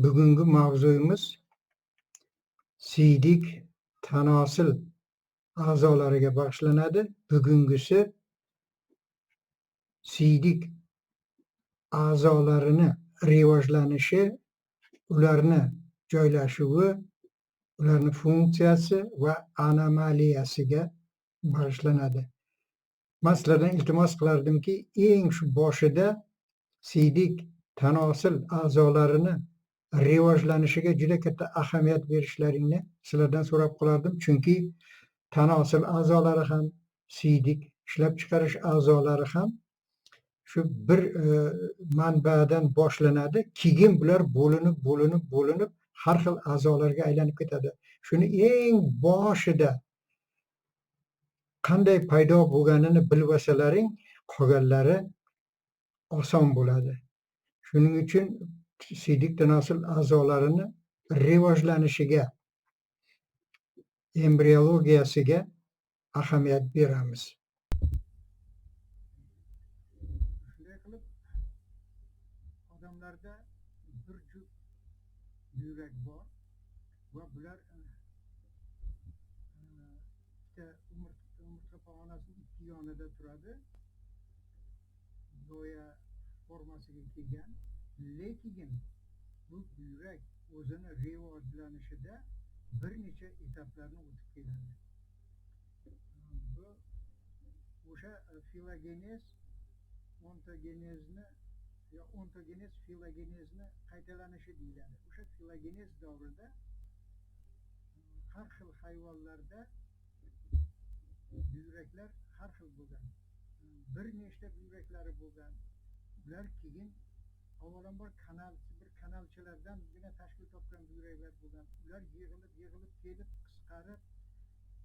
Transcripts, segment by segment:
Bugungi mavzuyimiz siydik tanosil a'zolariga bag'ishlanadi. Bugungisi siydik a'zolarini rivojlanishi, ularni joylashuvi, ularni funksiyasi va anomaliyasiga bag'ishlanadi. Men sizlardan iltimos qilardimki, eng shu boshida siydik tanosil a'zolarini rivojlanishiga juda katta ahamiyat berishlaringni sizlardan so'rab qolardim. Chunki tanosil a'zolari ham, siydik ishlab chiqarish a'zolari ham shu bir manbadan boshlanadi. Keyin bular bo'linib, bo'linib, bo'linib har xil a'zolarga aylanib ketadi. Shuni eng boshida qanday paydo bo'lganini bilvasalaring, qolganlari oson bo'ladi. Shuning uchun siydik tanosil a'zolarini rivojlanishiga, embriologiyasiga ahamiyat beramiz. Shunday qilib odamlarda bir juft buyrak bor va bular ikkita umurtqa pog'onasining ikki yonida turadi. Loya formasiga kelgan. Lekin bu buyrak o'zini rivojlanishida bir necha etaplarni o'tib keladi. Bu o'sha filogenez, ontogenezni yo ontogenez filogenezni qaytalanishi deyiladi. O'sha filogenez davrida har xil hayvonlarda buyraklar har xil bo'lgan. Bir nechta buyraklari bo'lgan. Ular keyin avvalambor bir kanalchalardangina tashkil topgan buyraklar bo'lgan. Ular yig'ilib, yig'ilib kelib, qisqarib,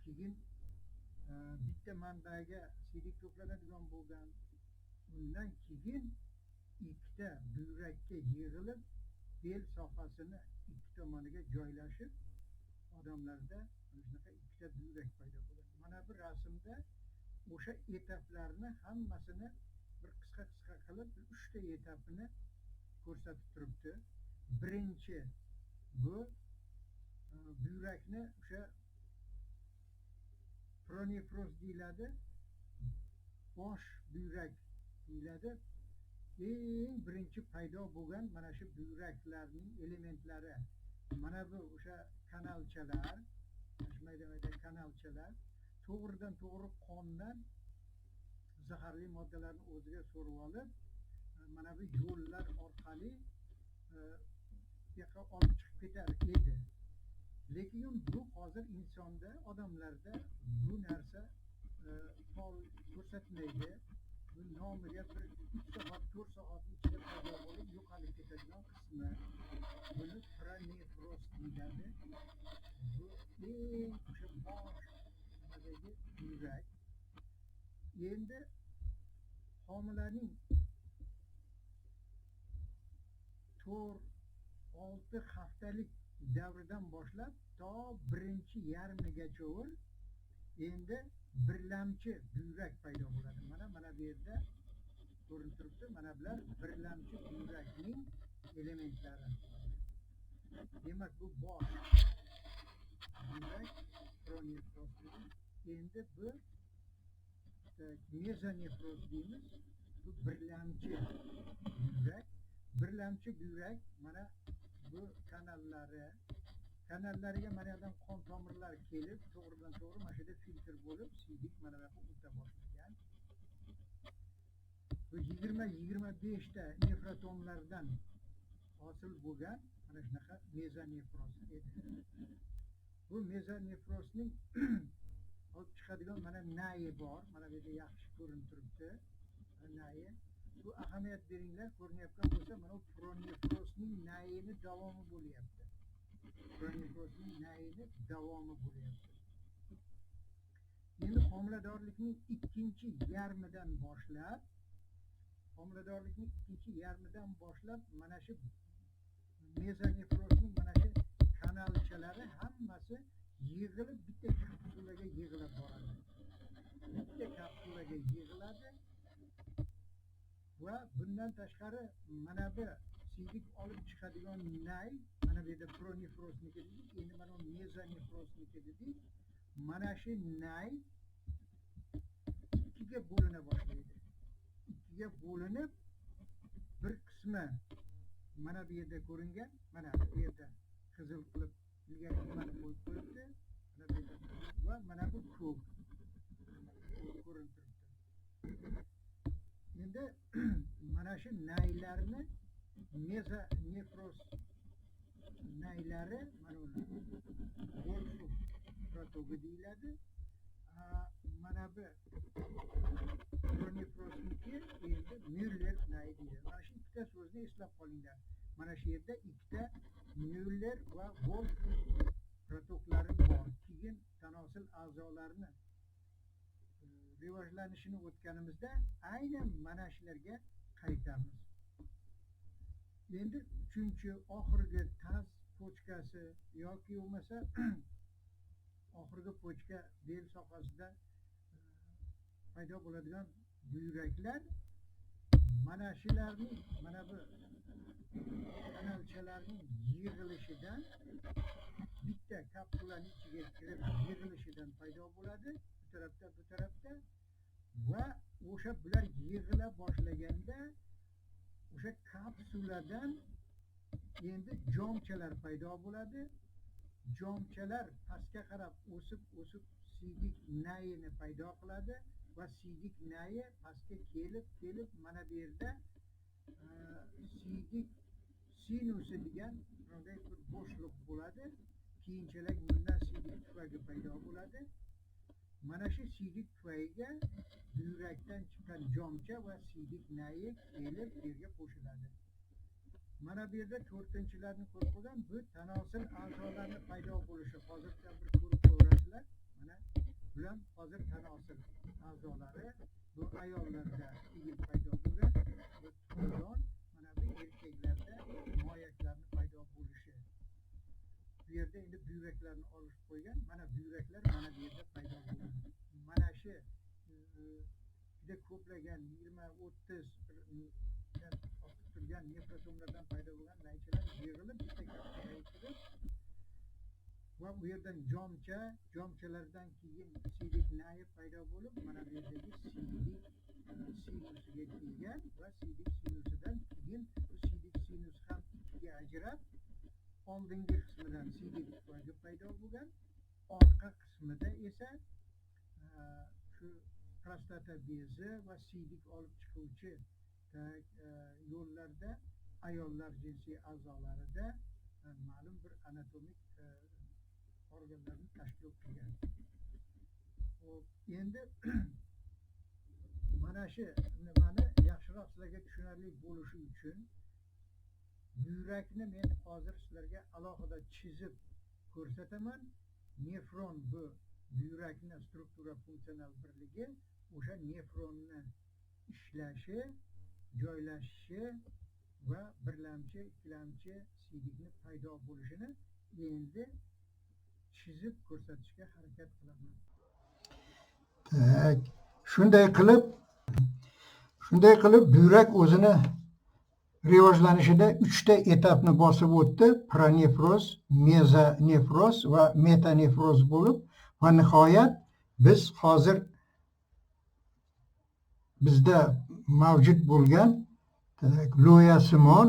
keyin bitta manbaga siydik to'planadigan bo'lgan. Undan keyin ikkita buyrakka yig'ilib, bel sohasini ikki tomoniga joylashib, odamlarda mana shunaqa ikkita buyrak paydo bo'ladi. Mana bu rasmda o'sha etaplarni hammasini bir qisqa-qisqa qilib, uchta etapini ko'rsatib turibdi. Birinchi bu buyrakni o'sha pronefroz deyiladi, bosh buyrak deyiladi. Eng birinchi paydo bo'lgan mana shu buyraklarning elementlari. Mana bu o'sha kanalchalar, mayda-mayda kanalchalar to'g'ridan to'g'ri qondan zaharli moddalarni o'ziga so'rib olib, mana bu yo'llar orqali bu yoqqa olib chiqib ketar edi. Lekin bu hozir insonda, odamlarda bu narsa faol ko'rsatmaydi. Bu nomiga bir 3 soat, 4 soat ichida paydo bo'lib yo'qolib ketadigan qismi. Buni pronefroz deyiladi. Bu eng o'sha bosh buyrak. Endi homilaning 4-6 haftalik davridan boshlab to birinchi yarmigacha endi birlamchi buyrak paydo bo'ladi. Mana bu yerda ko'rinib turibdi. Mana bular birlamchi buyrakning elementlari. Demak, bu bosh buyrak pronefroz. Endi bu mezonefroz deymiz. Bu birlamchi buyrak. Birlamchi buyrak mana bu kanallariga mana yerdan qon tomirlari kelib, to'g'ridan to'g'ri mana shu yerda filtr bo'lib, siydik mana bu yoqqa o'ta boshlagan. Bu 20-25 ta nefrotomlardan hosil bo'lgan mana shunaqa mezonefroz edi. Bu mezonefrozning olib chiqadigan mana nayi bor. Mana bu yerda yaxshi ko'rinib turibdi. Nayi. Bu ahamiyat beringlar, ko'rinayotgan bo'lsa, mana bu pronefrozning nayini davomi bo'lyapti. Pronefrozning nayini davomi bo'lyapti. Endi homiladorlikning ikkinchi yarmidan boshlab, mana shu mezonefrozning mana shu kanalchalari hammasi yig'ilib bitta kapsulaga yig'ilib boradi. Bitta kapsulaga yig'iladi va bundan tashqari mana bu Siydik olib chiqadigan nay, mana bu yerda pronefrozniki dedik, endi mana mezonefrozniki dedik. Mana shu nay ikkiga bo'lina boshlaydi. Ikkiga bo'linib, bir qismi mana bu yerda ko'ringan, mana bu yerda qizil qilib ilgari nimani qo'yib qo'yibdi, mana bu yerda va mana bu ko'k ko'rinib turibdi. Endi mana shu naylarni mezonefroz naylari, mana uni Wolf protogi deyiladi. Mana bu pronefrozniki endi Müller nayi deyiladi. Mana shu ikkita so'zni eslab qolinglar. Mana shu yerda ikkita Müller va Wolf protoklari bor. Keyin tanosil a'zolarini rivojlanishini o'tganimizda aynan mana shularga qaytamiz. Endi uchinchi, oxirgi taz pochkasi yoki bo'lmasa oxirgi pochka bel sohasida paydo bo'ladigan buyraklar mana shularning, mana bu kanalchalarning yig'ilishidan, bitta kapsulaning ichiga kirib yig'ilishidan paydo bo'ladi. Bu tarafda, bu tarafda va o'sha bular yig'ila boshlaganda o'sha kapsuladan endi jomchalar paydo bo'ladi. Jomchalar pastga qarab o'sib-o'sib siydik nayini paydo qiladi va siydik nayi pastga kelib-kelib mana bu yerda siydik sinusi degan bunday bir bo'shliq bo'ladi. Keyinchalik bundan siydik tufagi paydo bo'ladi. Mana shu siydik tufagiga buyrakdan chiqqan jomcha va siydik nayi kelib bu yerga qo'shiladi. Mana bu yerda to'rtinchilarni ko'rib qo'ygan, bu tanosil a'zolarini paydo bo'lishi. Hozircha bir ko'rib ko'rasizlar. Mana bular hozir tanosil a'zolari, bu ayollarda keyin paydo bo'lgan, bu tuxumdon, mana bu erkaklarda moyaklarni paydo bo'lishi. Bu yerda endi buyraklarni olib qo'ygan, mana buyraklar mana bu yerda paydo bo'lgan. Mana shu juda ko'plagan 20-30 turgan nefrosomlardan paydo bo'lgan naychalar yig'ilib bitta kapsulaga kirib va u yerdan jomcha, jomchalardan keyin siydik nayi paydo bo'lib, mana bu yerdagi siydik sinusiga kelgan va siydik sinusidan keyin bu siydik sinusi ham ikkiga ajrab, oldingi qismidan siydik tufagi paydo bo'lgan, orqa qismida esa shu prostata bezi va siydik olib chiquvchi yo'llarda ayollar jinsiy a'zolarida ma'lum bir anatomik organlarni tashkil qilgan. Xo'p, endi mana shu nimani yaxshiroq sizlarga tushunarli bo'lishi uchun buyrakni men hozir sizlarga alohida chizib ko'rsataman. Nefron bu buyrakni struktura funksional birligi, o'sha nefronni ishlashi, joylashishi va birlamchi, ikkilamchi siydikni paydo bo'lishini endi chizib ko'rsatishga harakat qilaman. Tak, shunday qilib buyrak o'zini rivojlanishida 3 ta etapni bosib o'tdi: pronefroz, mezonefroz va metanefroz bo'lib, va nihoyat biz hozir bizda mavjud bo'lgan lo'yasimon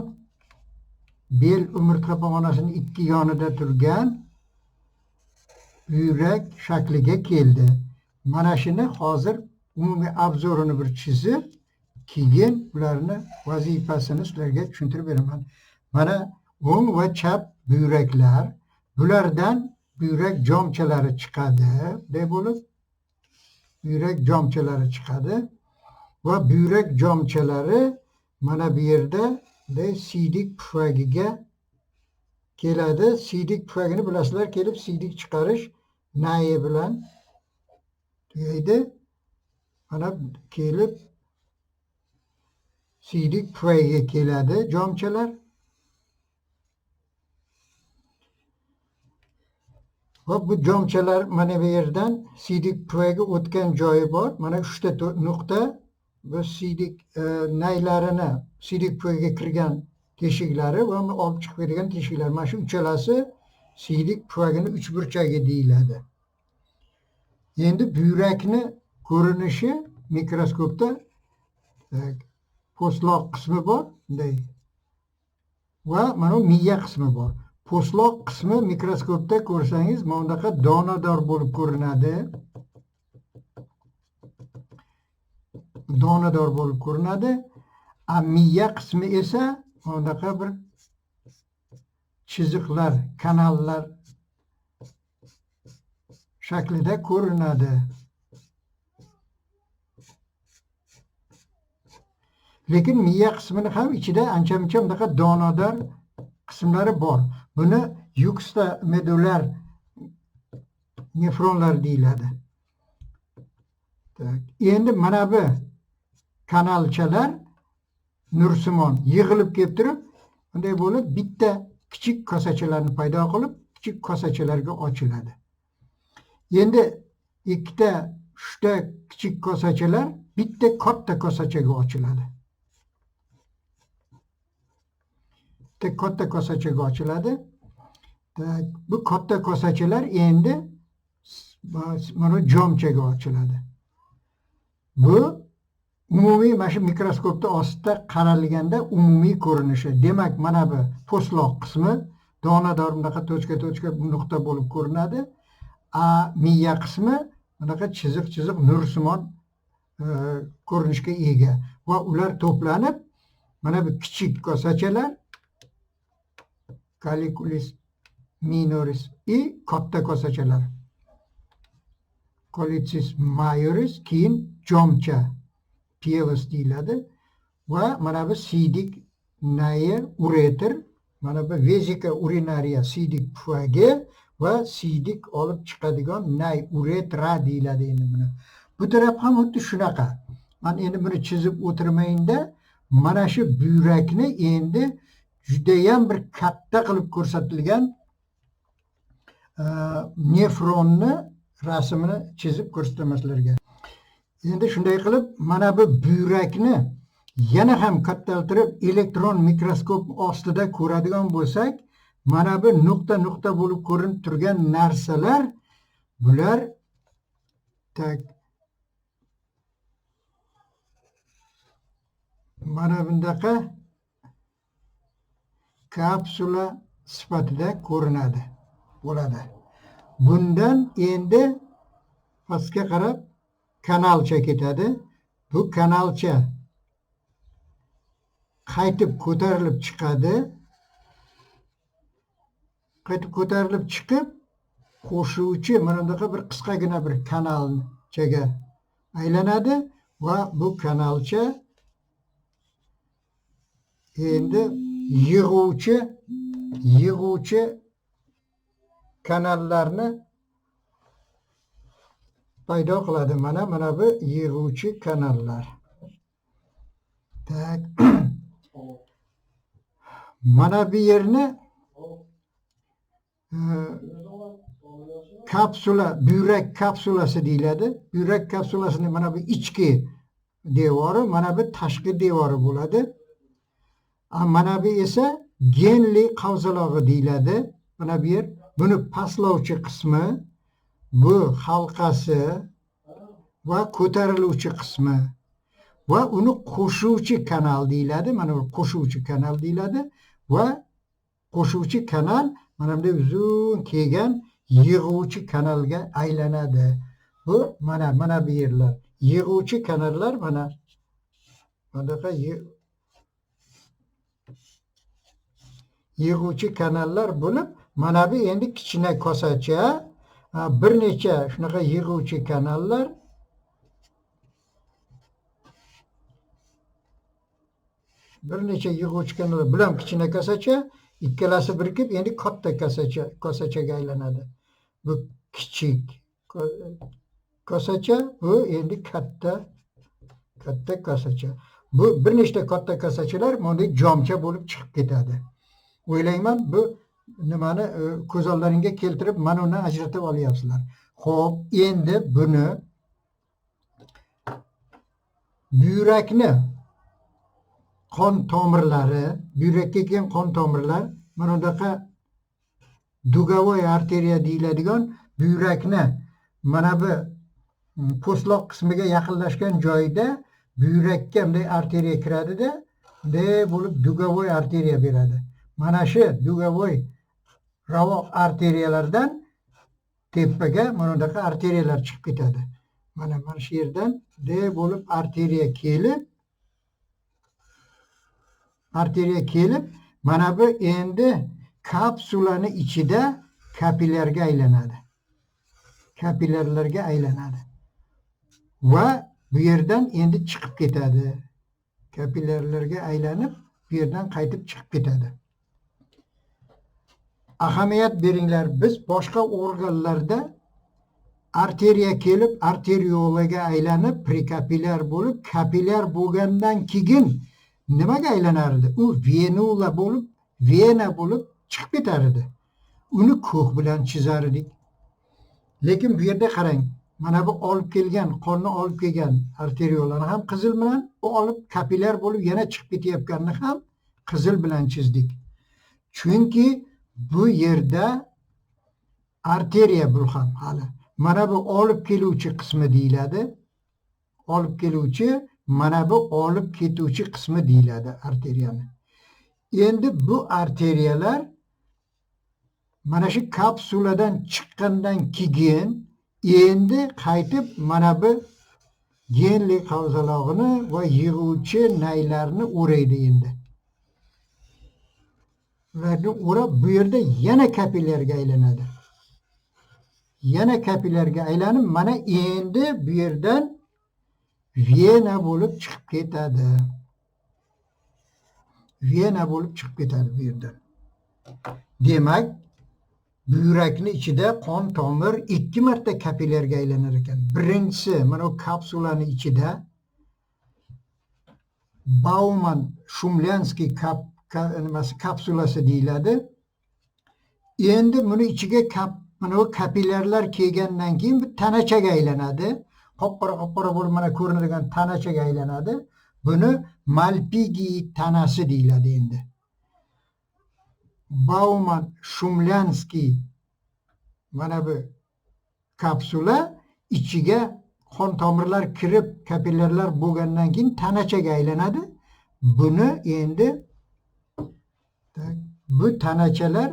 bel umurtqa pog'onasining ikki yonida turgan buyrak shakliga keldi. Mana shuni hozir umumiy obzorini bir chizib, keyin ularni vazifasini sizlarga tushuntirib beraman. Mana o'ng va chap buyraklar, bulardan buyrak jomchalari chiqadi, bunday bo'lib buyrak jomchalari chiqadi va buyrak jomchalari mana bu yerda bunday siydik pufagiga keladi. Siydik pufagini bilasizlar, kelib siydik chiqarish nayi bilan tugaydi. Mana kelib siydik pufagiga keladi jomchalar. Va bu jomchalar mana bu yerdan siydik pufagiga o'tgan joyi bor. Mana 3 ta nuqta bu siydik naylarini siydik pufagiga kirgan teshiklari va olib chiqib ketadigan teshiklar. Mana shu uchalasi siydik pufagini uchburchagi deyiladi. Endi buyrakni ko'rinishi mikroskopda po'stloq qismi bor, bunday, va mana bu miya qismi bor. Po'stloq qismi mikroskopda ko'rsangiz mana bunaqa donador bo'lib ko'rinadi. Donador bo'lib ko'rinadi. A miya qismi esa mana bunaqa bir chiziqlar, kanallar shaklida ko'rinadi. Lekin miya qismini ham ichida ancha-muncha bunaqa donador qismlari bor. Buni yukstamedullar nefronlar deyiladi. Endi mana bu kanalchalar nursimon yig'ilib kelib turib, bunday bo'lib bitta kichik kosachalarni paydo qilib, kichik kosachalarga ochiladi. Endi ikkita, uchta kichik kosachalar bitta katta kosachaga ochiladi. Bitta katta kosachaga ochiladi. Bu katta kosachalar endi mana jomchaga ochiladi. Bu umumiy mana shu mikroskopda ostida qaralganda umumiy ko'rinishi. Demak, mana bu po'stloq qismi donador bunaqa tochka-tochka nuqta bo'lib ko'rinadi. A miya qismi bunaqa chiziq-chiziq nursimon ko'rinishga ega va ular to'planib mana bu kichik kosachalar calliculis minoris i katta kosachalar colicis majoris, keyin jomcha pielus deyiladi va mana bu siydik nayi ureter, mana bu vezika urinaria siydik pufagi va siydik olib chiqadigan nay uretra deyiladi endi buni. Bu taraf ham xuddi shunaqa. Men endi buni chizib o'tirmayinda, mana shu buyrakni endi judayam bir katta qilib ko'rsatilgan nefronni rasmini chizib ko'rsataman sizlarga. Endi shunday qilib mana bu buyrakni yana ham kattaltirib elektron mikroskop ostida ko'radigan bo'lsak, mana bu nuqta-nuqta bo'lib ko'rinib turgan narsalar bular tak mana bundaqa kapsula sifatida ko'rinadi, bo'ladi. Bundan endi pastga qarab kanalcha ketadi. Bu kanalcha qaytib ko'tarilib chiqadi. Qaytib ko'tarilib chiqib qo'shuvchi mana bunaqa bir qisqagina bir kanalchaga aylanadi va bu kanalcha endi yig'uvchi kanallarni paydo qiladi. Mana bu yig'uvchi kanallar. Tak. Mana bu yerni kapsula, buyrak kapsulasi deyiladi. Buyrak kapsulasini mana bu ichki devori, mana bu tashqi devori bo'ladi. Mana bu esa genli qavzalog'i deyiladi. Mana bu yer buni pastlovchi qismi, bu halqasi va ko'tariluvchi qismi va uni qo'shuvchi kanal deyiladi. Mana bu qo'shuvchi kanal deyiladi va qo'shuvchi kanal mana bunday uzun kelgan yig'uvchi kanalga aylanadi. Bu mana bu yerlar yig'uvchi kanallar, mana bunaqa yig'uvchi kanallar bo'lib, mana bu endi kichkina kosacha, bir necha shunaqa yig'uvchi kanallar bilan kichkina kosacha ikkalasi birikib endi katta kosachaga aylanadi. Bu kichik kosacha, bu endi katta kosacha. Bu bir nechta katta kosachalar bunday jomcha bo'lib chiqib ketadi. O'ylayman bu nimani ko'z oldlaringga keltirib mana uni ajratib olyapsizlar. Xo'p, endi buni buyrakni qon tomirlari, buyrakka kelgan qon tomirlar mana bunaqa дуговой arteriya deyiladigan buyrakni mana bu po'stloq qismiga yaqinlashgan joyida buyrakka bunday arteriya kiradida, bunday bo'lib дуговой arteriya beradi. Mana shu дуговой ravoq arteriyalardan tepaga mana bunaqa arteriyalar chiqib ketadi. Mana shu yerdan bunday bo'lib arteriya kelib, mana bu endi kapsulani ichida kapillyarga aylanadi. Kapillyarlarga aylanadi. Va bu yerdan endi chiqib ketadi. Kapillyarlarga aylanib, bu yerdan qaytib chiqib ketadi. Ahamiyat beringlar, biz boshqa organlarda arteriya kelib, arteriolaga aylanib, prekapillyar bo'lib, kapillyar bo'lgandan keyin nimaga aylanardi? U venula bo'lib, vena bo'lib chiqib ketar edi. Uni ko'k bilan chizar edik. Lekin bu yerda qarang, mana bu olib kelgan, qonni olib kelgan arteriolani ham qizil bilan, u olib kapillyar bo'lib yana chiqib ketayotganini ham qizil bilan chizdik. Chunki bu yerda arteriya bu ham hali. Mana bu olib keluvchi qismi deyiladi. Olib keluvchi, mana bu olib ketuvchi qismi deyiladi arteriyani. Endi bu arteriyalar mana shu kapsuladan chiqqandan keyin endi qaytib mana bu Genli qavzalog'ini va yig'uvchi naylarni o'raydi endi. Ularni o'rab bu yerda yana kapillyarga aylanadi. Yana kapillyarga aylanib mana endi bu yerdan vena bo'lib chiqib ketadi. Vena bo'lib chiqib ketadi bu yerdan. Demak, buyrakni ichida qon tomir 2 marta kapillyarga aylanar ekan. Birinchisi mana bu kapsulani ichida Bauman Shumlyanskiy kapsulasi deyiladi. Endi buni ichiga mana bu kapillyarlar kelgandan keyin bu tanachaga aylanadi. Qop-qora bo'lib mana ko'rinadigan tanachaga aylanadi. Buni Malpigi tanasi deyiladi endi. Bauman Shumlyanskiy mana bu kapsula ichiga qon tomirlar kirib kapillyarlar bo'lgandan keyin tanachaga aylanadi. Buni endi bu tanachalar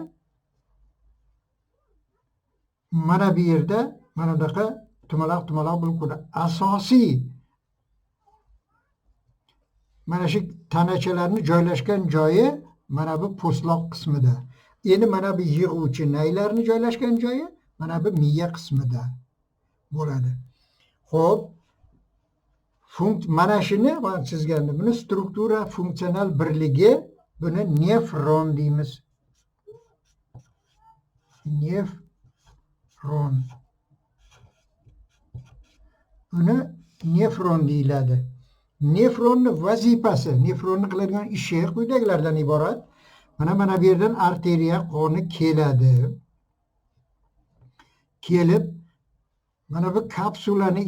mana bu yerda mana bunaqa tumaloq bo'lib ko'rinadi. Asosiy mana shu tanachalarni joylashgan joyi mana bu po'stloq qismida. Endi mana bu yig'uvchi naylarni joylashgan joyi mana bu miya qismida bo'ladi. Xo'p, mana shuni men chizgandim. Buni struktura funksional birligi, buni nefron deymiz. Nefron. Buni nefron deyiladi. Nefronni vazifasi, nefronni qiladigan ishi quyidagilardan iborat. Mana bu yerdan arteriya qoni keladi. Kelib mana bu kapsulani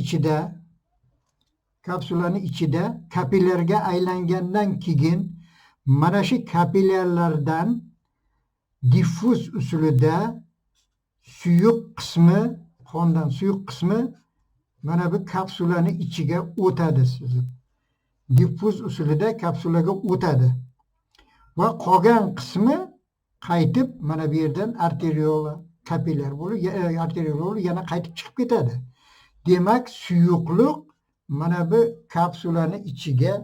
ichida kapillyarga aylangandan keyin mana shu kapillyarlardan diffuz usulida suyuq qismi, qondan suyuq qismi mana bu kapsulani ichiga o'tadi sizib. Diffuz usulida kapsulaga o'tadi. Va qolgan qismi qaytib mana bu yerdan arteriola kapillyar bo'lib, arteriola bo'lib yana qaytib chiqib ketadi. Demak, suyuqlik mana bu kapsulani ichiga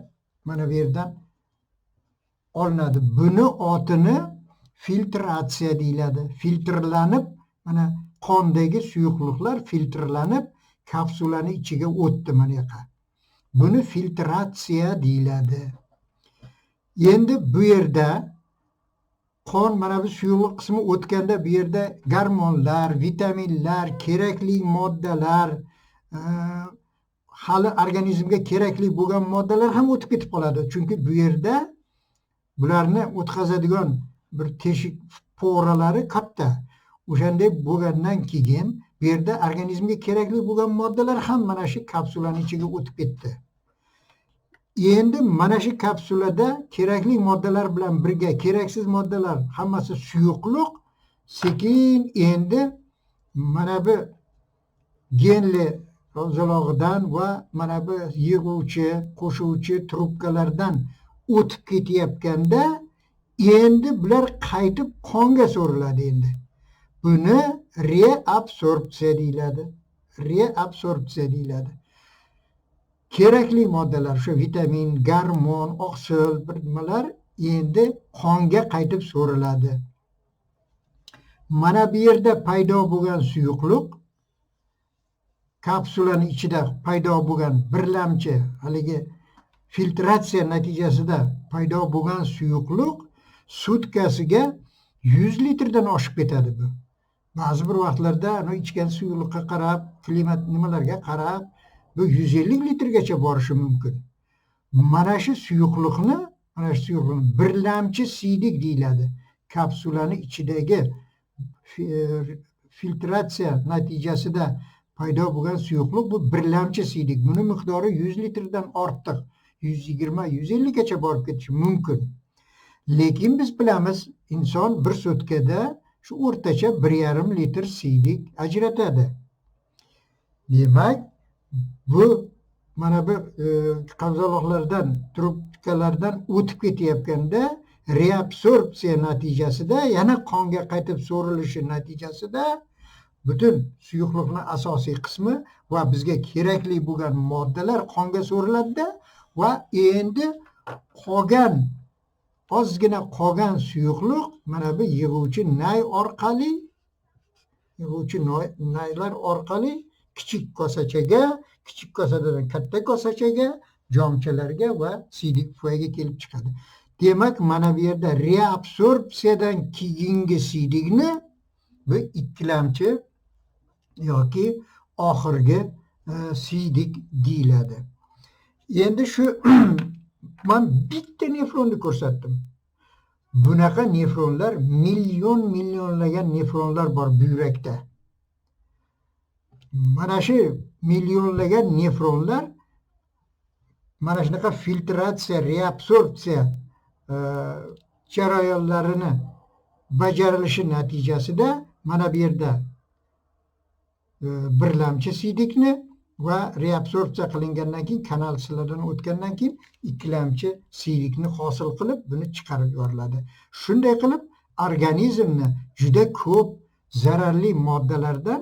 mana bu yerdan olinadi. Buni otini filtratsiya deyiladi. Filtrlanib, mana qondagi suyuqliklar filtrlanib kapsulani ichiga o'tdi mana yoqqa. Buni filtratsiya deyiladi. Endi bu yerda qon mana bu suyuqlik qismi o'tganda bu yerda gormonlar, vitaminlar, kerakli moddalar, hali organizmga kerakli bo'lgan moddalar ham o'tib ketib qoladi. Chunki bu yerda bularni o'tkazadigan bir teshik poralari katta. O'shanday bo'lgandan keyin bu yerda organizmga kerakli bo'lgan moddalar ham mana shu kapsulani ichiga o'tib ketdi. Endi mana shu kapsulada kerakli moddalar bilan birga keraksiz moddalar hammasi suyuqliq sekin endi mana bu genli qovzalog'idan va mana bu yig'uvchi, qo'shuvchi trubkalardan o'tib ketayotganda endi bular qaytib qonga so'riladi endi. Buni reabsorbsiya deyiladi. Reabsorbsiya deyiladi. Kerakli moddalar, shu vitamin, gormon, oqsil, bir nimalar endi qonga qaytib so'riladi. Mana bu yerda paydo bo'lgan suyuqliq kapsulani ichida paydo bo'lgan birlamchi haligi filtratsiya natijasida paydo bo'lgan suyuqliq sutkasiga 100 litrdan oshib ketadi bu. Ba'zi bir vaqtlarda ana ichgan suyuqlikqa qarab, klimat nimalarga qarab bu 150 litrgacha borishi mumkin. Mana shu suyuqliqni, mana shu suyuqliqni birlamchi siydik deyiladi. Kapsulani ichidagi filtratsiya natijasida paydo bo'lgan suyuqlik bu birlamchi siydik. Buni miqdori 100 litrdan ortiq, 120, 150 gacha borib ketishi mumkin. Lekin biz bilamiz, inson bir sutkada shu o'rtacha 1,5 litr siydik ajratadi. Demak, bu mana bu qavzaloqlardan, trubkalardan o'tib ketayotganda reabsorbsiya natijasida yana qonga qaytib so'rilishi natijasida butun suyuqlikning asosiy qismi va bizga kerakli bo'lgan moddalar qonga so'riladi va endi qolgan ozgina qolgan suyuqlik mana bu yig'uvchi nay orqali, yig'uvchi naylar orqali kichik kosachaga, kichik kosadan katta kosachaga, jomchalarga va siydik puvaga kelib chiqadi. Demak, mana bu yerda reabsorbsiyadan keyingi siydikni bu ikkilamchi yoki oxirgi siydik deyiladi. Endi shu men bitta nefronni ko'rsatdim. Bunaqa nefronlar million millionlagan nefronlar bor buyrakda. Mana shu millionlagan nefronlar mana shunaqa filtratsiya, reabsorbsiya jarayonlarini bajarilishi natijasida mana bu yerda birlamchi siydikni va reabsorbsiya qilingandan keyin kanalchalardan o'tgandan keyin ikkilamchi siydikni hosil qilib buni chiqarib yuboriladi. Shunday qilib organizmni juda ko'p zararli moddalardan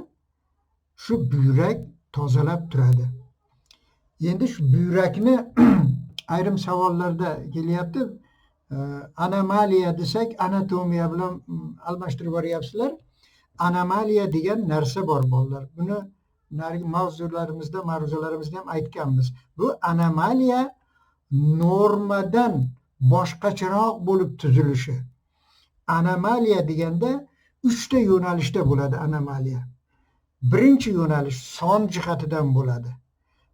shu buyrak tozalab turadi. Endi shu buyrakni ayrim savollarda kelyapti. Anomaliya desak anatomiya bilan almashtirib yuboryapsizlar. Anomaliya degan narsa bor bolalar. Buni narigi mavzularimizda, ma'ruzalarimizda ham aytganmiz. Bu anomaliya normadan boshqacharoq bo'lib tuzilishi. Anomaliya deganda 3 ta yo'nalishda bo'ladi anomaliya. Birinchi yo'nalish son jihatidan bo'ladi.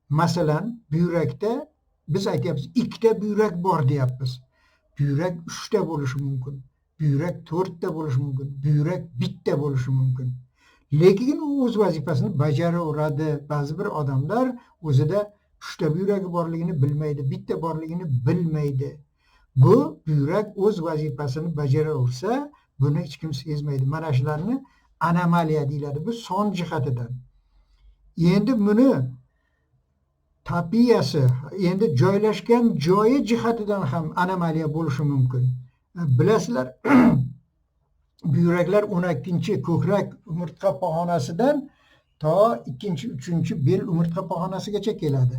Masalan, buyrakda biz aytyapmiz 2 ta buyrak bor deyapmiz. Buyrak 3 ta bo'lishi mumkin, buyrak 4 ta bo'lishi mumkin, buyrak 1 ta bo'lishi mumkin. Lekin u o'z vazifasini bajaraveradi. Ba'zi bir odamlar o'zida 3 ta buyragi borligini bilmaydi, 1 ta borligini bilmaydi. Bu buyrak o'z vazifasini bajaraversa, buni hech kim sezmaydi. Mana shularni anomaliya deyiladi. Bu son jihatidan. Endi buni tapiyasi, endi joylashgan joyi jihatidan ham anomaliya bo'lishi mumkin. Bilasizlar, buyraklar 12-chi ko'krak umurtqa pog'onasidan to 2-chi, 3-chi bel umurtqa pog'onasigacha keladi.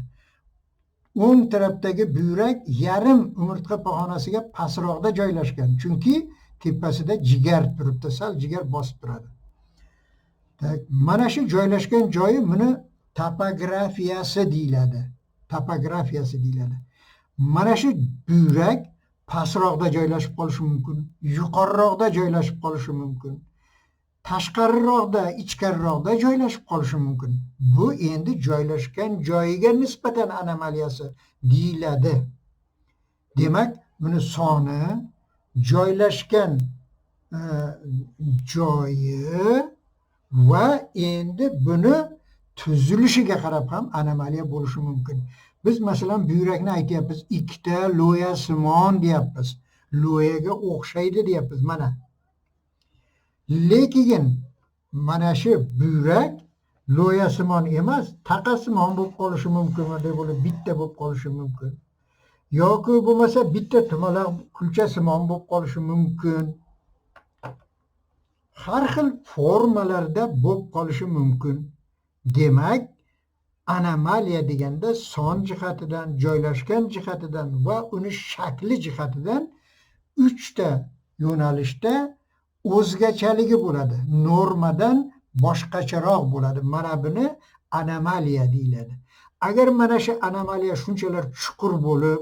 O'ng tarafdagi buyrak yarim umurtqa pog'onasiga pastroqda joylashgan, chunki tepasida jigar turibdi, sal jigar bosib turadi. Mana shu joylashgan joyi buni topografiyasi deyiladi. Topografiyasi deyiladi. Mana shu buyrak pastroqda joylashib qolishi mumkin, yuqoriroqda joylashib qolishi mumkin, tashqariroqda, ichkariroqda joylashib qolishi mumkin. Bu endi joylashgan joyiga nisbatan anomaliyasi deyiladi. Demak, buni soni, joylashgan joyi va endi buni tuzilishiga qarab ham anomaliya bo'lishi mumkin. Biz masalan buyrakni aytyapmiz, ikkita lo'yasimon deyapmiz. Lo'yaga o'xshaydi deyapmiz mana. Lekin mana shu buyrak lo'yasimon emas, taqasimon bo'lib qolishi mumkin, deb bo'lib bitta bo'lib qolishi mumkin. Yoki bo'lmasa bitta tumaloq kulchasimon bo'lib qolishi mumkin. Har xil formalarda bo'lib qolishi mumkin. Demak, anomaliya deganda son jihatidan, joylashgan jihatidan va uni shakli jihatidan uchta yo'nalishda o'zgachaligi bo'ladi. Normadan boshqacharoq bo'ladi. Mana buni anomaliya deyiladi. Agar mana shu anomaliya shunchalar chuqur bo'lib,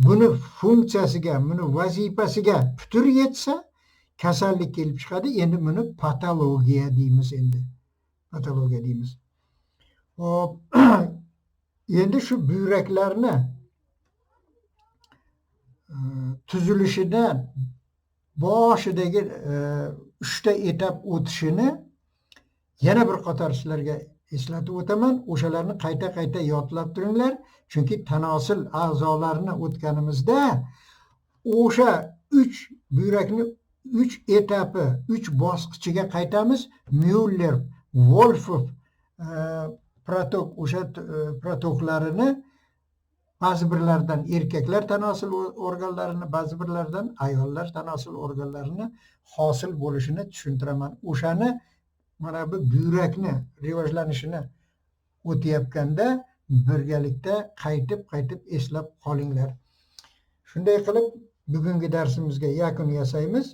buni funksiyasiga, buni vazifasiga putur yetsa, kasallik kelib chiqadi. Endi buni patologiya deymiz endi. Patologiya deymiz. Hop, endi shu buyraklarni tuzilishidan boshidagi uchta etap o'tishini yana bir qator sizlarga eslatib o'taman. O'shalarni qayta-qayta yodlab turinglar, chunki tanosil a'zolarini o'tganimizda o'sha 3 buyrakni 3 etapi, 3 bosqichiga qaytamiz. Müller, Wolfov protok, o'sha protoklarini ba'zi birlaridan erkaklar tanosil organlarini, ba'zi birlaridan ayollar tanosil organlarini hosil bo'lishini tushuntiraman. O'shani mana bu buyrakni rivojlanishini o'tayotganda birgalikda qaytib-qaytib eslab qolinglar. Shunday qilib bugungi darsimizga yakun yasaymiz.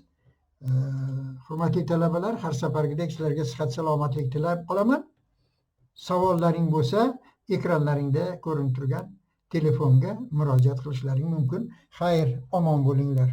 Hurmatli talabalar, har safargidek sizlarga sihat salomatlik tilab qolaman. Savollaring bo'lsa, ekranlaringda ko'rinib turgan telefonga murojaat qilishlaring mumkin. Xayr, omon bo'linglar.